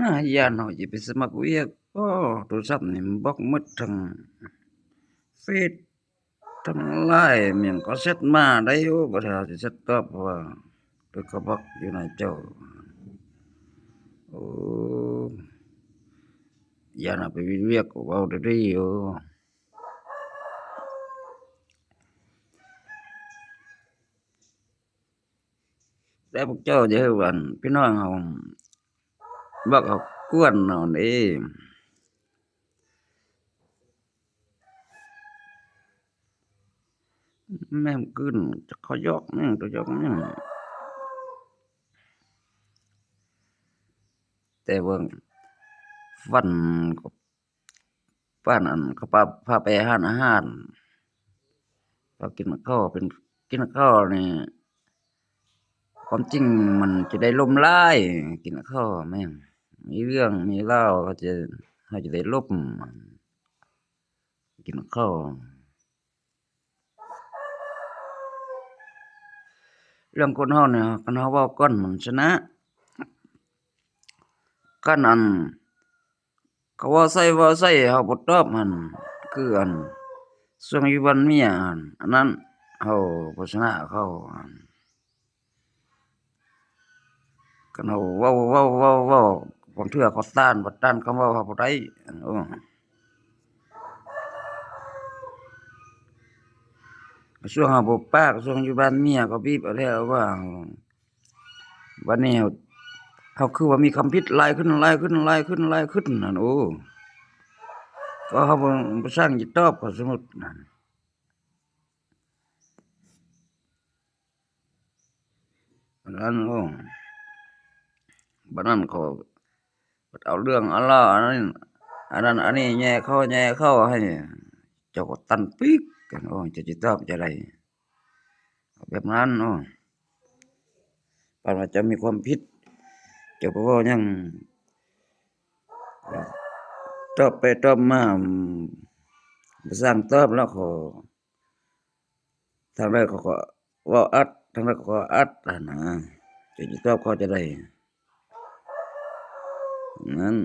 ນາ ຢ້ານເຮົາຊິໄປສະໝັກວຽກ. ໂອ້ ໂທລະສັບນີ້ບລັອກໝົດ ທັງເຟສ ທັງລາຍ ແມ່ນເຂົາແຊັດມາໄດ໋. ໂອ້ ບໍ່ໄດ້ເຮົາຊິແຊັດຕອບ ເພາະວ່າເພິ່ນກໍບລັອກຢູ່ໜ້າຈໍ. ໂອ້ ຢ້ານເຮົາໄປເຮັດວຽກ ເວົ້າໄດ້ດີ. ໂອ້ ແຕ່ພວກເຈົ້າຢ່າໃຫ້ວ່າ ອັນ ພີ່ນ້ອງເຮົາບັກເຮົາກວນເຮົາເດ້ ແມ່ນກືນ ຈັກເຂົາຢອກຫຍັງ ຕົວຢອກຫຍັງ. ແຕ່ເບິ່ງຟັນ ປານອັນ ເຂົາພາ ພາໄປຮ້ານອາຫານ ພາກິນເຂົ້າ ເປັນ ກິນເຂົ້ານີ້ ຄວາມຈິງມັນຈະໄດ້ລົມຫຼາຍ. ກິນເຂົ້າແມ່ນມີເລື່ອງມີລາວ ເຂົາຈະ ເຮົາຈະໄດ້ລົມ ກິນເຂົ້າ. ເລື່ອງຄົນເຮົານີ້ ຄັນເຮົາເວົ້າກ່ອນມັນຊະນະ. ຄັນອັນ ເຂົາເວົ້າໃສ່ ເວົ້າໃສ່ ເຮົາບໍ່ຕອບຫັ້ນ ຄືອັນ ຊ່ວງຢູ່ບ້ານເມຍຫັ້ນ ອັນນັ້ນເຮົາບໍ່ຊະນະເຂົາ. ຄັນເຮົາເວົ້າ ເວົ້າ ເວົ້າ ເວົ້າ ບາງເທື່ອເຂົາຕ້ານ ບໍ່ຕ້ານຄຳເວົ້າເຮົາບໍ່ໄດ້. ໂອ້ ຊ່ວງເຮົາບໍ່ປາກ ຊ່ວງຢູ່ບ້ານເມຍເຂົາບີບເອົາແທ້ເອົາວ່າ ບັດນີ້ເຮົາ ເຮົາຄືວ່າມີຄຳຜິດຫຼາຍຂຶ້ນ ຫຼາຍຂຶ້ນ ຫຼາຍຂຶ້ນ ຫຼາຍຂຶ້ນຫັ້ນ. ໂອ້ ກໍເຮົາບໍ່ ບໍ່ຊ່າງຈະຕອບເຂົາ ສົມມຸດນັ້ນ ອັນນັ້ນ. ໂອ້ ບັດນັ້ນເຂົາເອົາເລື່ອງເອົາລາວ ອັນນັ້ນ ອັນນັ້ນ ອັນນີ້ ແຍ່ເຂົ້າ ແຍ່ເຂົ້າໃຫ້ ເຈົ້າກໍຕັນປີກກັນ. ໂອ້ ເຈົ້າຈະຕອບຈັ່ງໃດ? ແບບນັ້ນເນາະ ປານວ່າເຈົ້າມີຄວາມຜິດ ເຈົ້າບໍ່ເວົ້າຫຍັງ ຕອບໄປຕອບມາ ບໍ່ຊ່າງຕອບແລ້ວ. ເຂົາ ທາງໃດເຂົາກໍເວົ້າອັດ ທາງໃດເຂົາກໍອັດຫັ້ນນະ ເຈົ້າຊິຕອບເຂົາຈັ່ງໃດ? ນັ້ນ